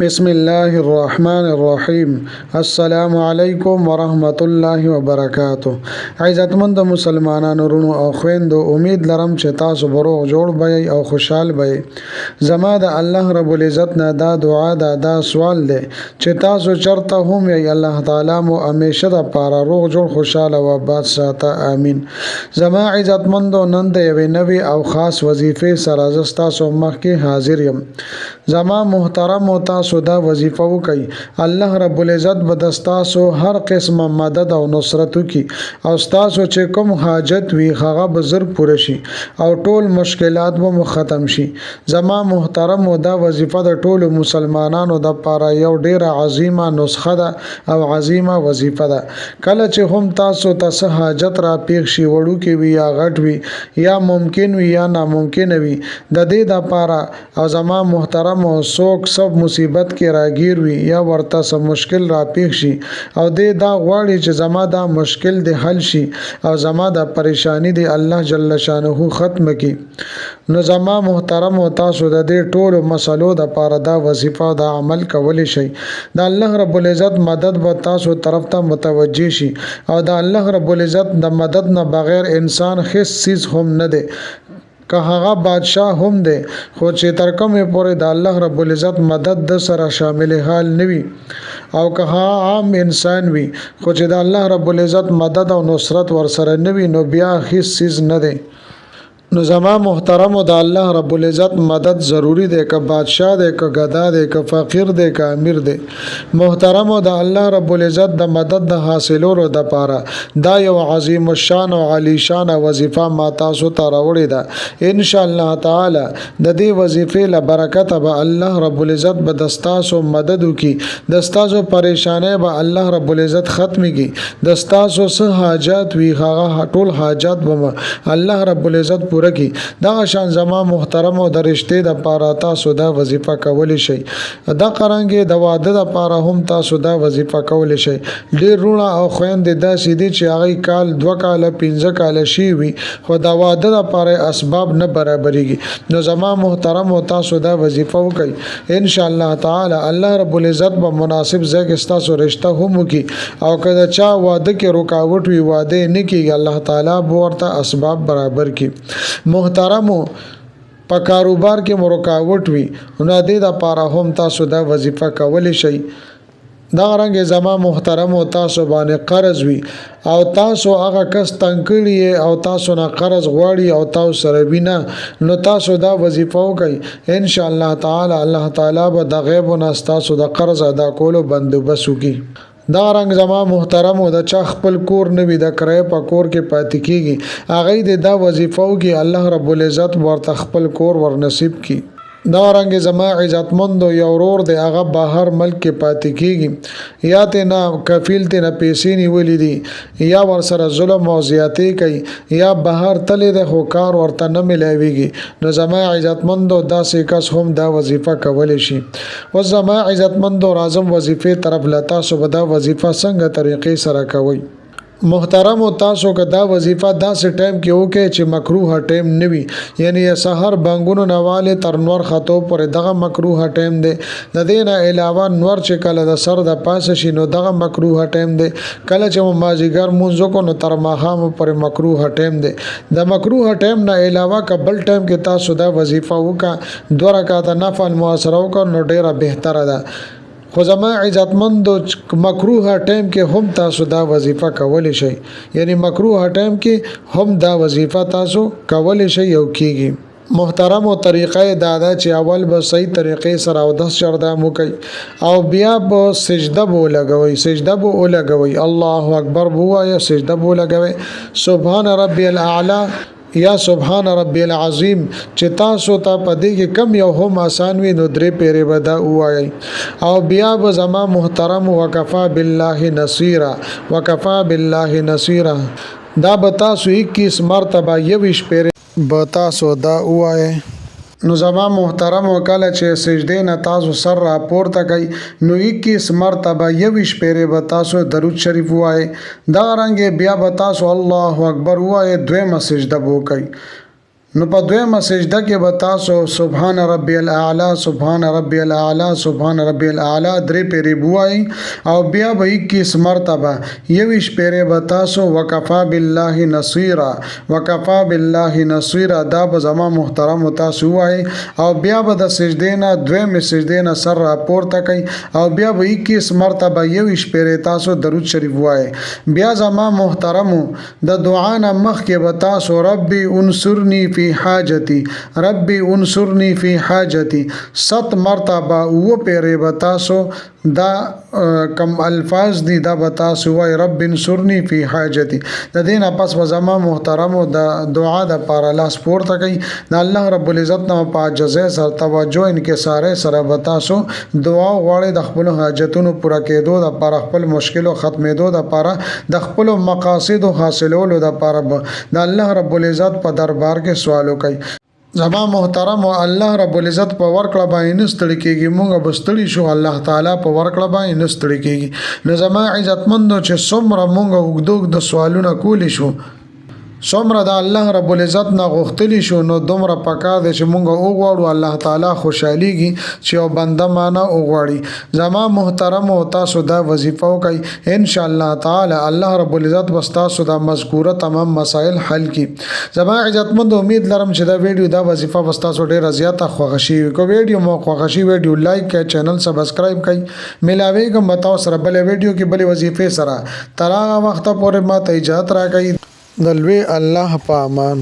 بسم الله الرحمن الرحیم. السلام علیکم ورحمت الله وبرکاته. عزتمند مسلمانانو، ورونو او خويندو، امید لرم چې تاسو به روغ جوړ به یئ او خوشحال به یئ. زما د الله رب العزت نه دا دعا ده، دا سوال دی چې تاسو چرته هم یئ، الله تعالی مو همیشه د پاره روغ جوړ، خوشحال او آباد ساته، امین. زما عزتمندو، نن د یوې نوې او خاص وظیفې سره زه ستاسو مخکې حاضر یم. زما محترم، تاسو دا وظیفه وکړئ، الله رب العزت به د ستاسو هر قسمه مدد او نصرت وکړي او ستاسو چې کوم حاجت وي هغه به زر پوره شي او ټول مشکلات به مو ختم شي. زما محترم، دا وظیفه د ټولو مسلمانانو د پاره یو ډیره عظیمه نسخه ده او عظیمه وظیفه ده. کله چې هم تاسو ته څه حاجت را پیښ شي، وړوکی وي یا غټ وي، یا ممکن وي یا ناممکن وي، د دې د پاره او زما محترم څوک سب مصیبت کې راګیر وي یا ورته څه مشکل را پیښ شي او دې دا غواړي چې زما دا مشکل دې حل شي او زما دا پریشانی دې الله جل شانه ختم کړي، نو زما محترم او تاسو د دې ټولو مسلو د پاره دا وظیفه، دا عمل کولی شئ. د الله رب العزت مدد به تاسو طرف ته متوجه شي او د الله رب العزت د مدد نه بغیر انسان هیڅ څیز هم نه دی، که هغه بادشاه هم دی، خو چې تر کومې پورې د الله رب العزت مدد د سره شامل حال نه وي، او که هغه عام انسان وي، خو چې د الله رب العزت مدد او نصرت ورسره نه وي، نو بیا هیڅ څیز نه دی. نو زما محترم، د الله رب العزت مدد ضروری دی، که بادشاه دی، که ګدا دی، که فقیر دی، که امیر دی. محترم، د الله رب العزت د مدد د حاصلولو د پاره دا یو عظیم الشان او عالی شان وظیفه ما تاسو ته راوړې ده. ان شاء الله تعالی د دې وظیفې له برکته به الله رب العزت به د ستاسو مدد وکړي، د ستاسو پریشانۍ به الله رب العزت ختم کړي، د ستاسو څه حاجات وي هغه ټول حاجات به الله رب العزت پوره کړي. دغه شان زما محترم او د رشتې د پاره تاسو دا وظیفه کولی شئ. دغه رنګ د واده د پاره هم تاسو دا وظیفه کولی شئ. ډېر وروڼه او خویندې داسې دي چې هغوی کال، 2 کاله، 5 کاله شي وي، خو د واده د پاره اسباب نه برابرېږي. نو زما محترم او تاسو دا وظیفه وکړئ، ان شاء الله تعالی الله رب العزت به مناسب ځای کې ستاسو رشته هم وکړي او که د چا واده کې رکاوټ وي، واده نه کېږي، الله تعالی به ورته اسباب برابر کړي. محترمو، په کاروبار کې مو رکاوټ وي، نو دې د پاره هم تاسو دا وظیفه کولی شئ. دا رنګ زما محترم او تاسو باندې قرض وي او تاسو هغه کس تنګ کړی او تاسو نه قرض غواړي او تاسو سره وینه، نو تاسو دا وظیفه وکړئ، ان شاء الله تعالی الله تعالی به د غیب نه تاسو د قرض ادا کولو بندوبست وکړي. دا رنګ زما محترم، د چا خپل کور نه وي، د کرایې په کور کې پاتې کیږي، هغه دې دا وظیفه وکړي، الله رب العزت ورته خپل کور ور نصیب کړي. دا رنګ زما عزتمند، یو ورور دی، هغه بهر ملک کې پاتې کیږي، یا ته نه کفیل ته نه پیسې نیولې دي، یا ورسره ظلم او زیاتې کوي، یا بهر تللی دی خو کار ورته نه ملاویږي، نو زما عزتمند، داسې کس هم دا وظیفه کولی شي. اوس زما عزتمند، راځم وظیفې طرف له. تاسو به دا وظیفه څنګه طریقې سره کوئ؟ محترم، تاسو که دا وظیفه داسې ټایم کې وکړئ چې مکروه ټایم نه وي، یعنی سحر بانګونو نه والې تر نور خطو پورې دغه مکروه ټایم دی. د دې نه علاوه نور چې کله د سر د پاسه شي، نو دغه مکروه ټایم دی. کله چې مو مازیګر مونځ وکړو، نو تر ماښام پورې مکروه ټایم دی. د مکروه ټایم نه علاوه که بل ټایم کې تاسو دا وظیفه وکړه، دوه رکعاته نفل مو سره وکړه، نو ډیره بهتره ده. خو زما عزتمند، مکروه ټایم کې هم تاسو دا وظیفه کولی شئ، یعنی مکروه ټایم کې هم دا وظیفه تاسو کولی شئ او کیږي. محترم، طریقه دا ده چې اول به صحیح طریقې سره اودس چردام وکړئ او بیا به سجده به ولګوئ، سجده به ولګوئ، الله اکبر به ووایئ، سجده به ولګوئ، سبحان ربي الاعلی یا سبحان ربي العظیم، چې تاسو ته په دې کې کم یو هم آسان وي، نو درې پیرې به دا ووایئ او بیا به زما محترم وکفا بالله نصیرا، وکفا بالله نصیرا، دا به تاسو 21 مرتبه، 21 پیرې به تاسو دا ووایئ. نو زما محترم، کله چې سجدې نه تاسو سر را پورته کوي، نو 21 مرتبه، 21 پیرې به تاسو درود شریف ووایئ. دا رنګ بیا به تاسو الله اکبر ووایئ، دویمه سجده به وکړئ. نو په دویمه سجده کې به تاسو سبحان ربي الاعلى، سبحان ربي الاعلى، سبحان ربي الاعلى درې پیرې بوای، او بیا به 21 مرتبه، 21 پیرې به تاسو وکفا بالله نصیرا، وکفا بالله نصیرا، دا به زما محترم تاسو وای، او بیا به د سجدې نه، دویمې سجدې نه سر راپورته کوي، او بیا به 21 مرتبه، 21 پیرې تاسو درود شریف وای. بیا زما محترمو د دعا نه مخکې به تاسو ربي انصرني فی حاجتي، ربي انصرني فی حاجتي 7 مرتبه، 7 پیرې به تاسو دا کم الفاظ دي دا به تاسو وای، رب انصرني فی حاجتي. د دې نه پس به زما محترمو د دعا د پاره لاس پورته کوي، د الله رب العزت نه په عاجزۍ سره، توجه انکسارۍ سره به تاسو دعا غواړئ د خپلو حاجتونو پوره کېدو دپاره، خپل مشکلو ختمېدو دپاره، د خپلو مقاصدو حاصلولو دپاره به د الله رب العزت په دربار کې سوال وکړئ. زما محترم او الله رب العزت په ورکړه باندې نه ستړي کېږي. مونږ به ستړي شو، الله تعالی په ورکړه باندې نه ستړي کېږي. نو زما عزتمندو، چې څومره مونږ اوږده اوږده سوالونه کولی شو، څومره د الله رب العزت نه غوښتلی شو، نو دومره پکار دی چې مونږ وغواړو. الله تعالی خوشحالیږي چې یو بنده مانه وغواړي. زما محترم او تاسو دا وظیفه وکړئ، ان شاء الله تعالی الله رب العزت به ستاسو دا مذکوره تمام مسایل حل کړي. زما عزتمند، امید لرم چې دا ویډیو، دا وظیفه به ستاسو ډیره زیاته خوښه شي. که ویډیو مو خوښه شي، ویډیو لایک کړئ، چینل سبسکرایب کړئ. ملاویږم به تاسو سره بلې ویډیو کې بلې وظیفې سره. تر هغه وخته پورې ما ته اجازه راکړئ. د لوی الله په امان.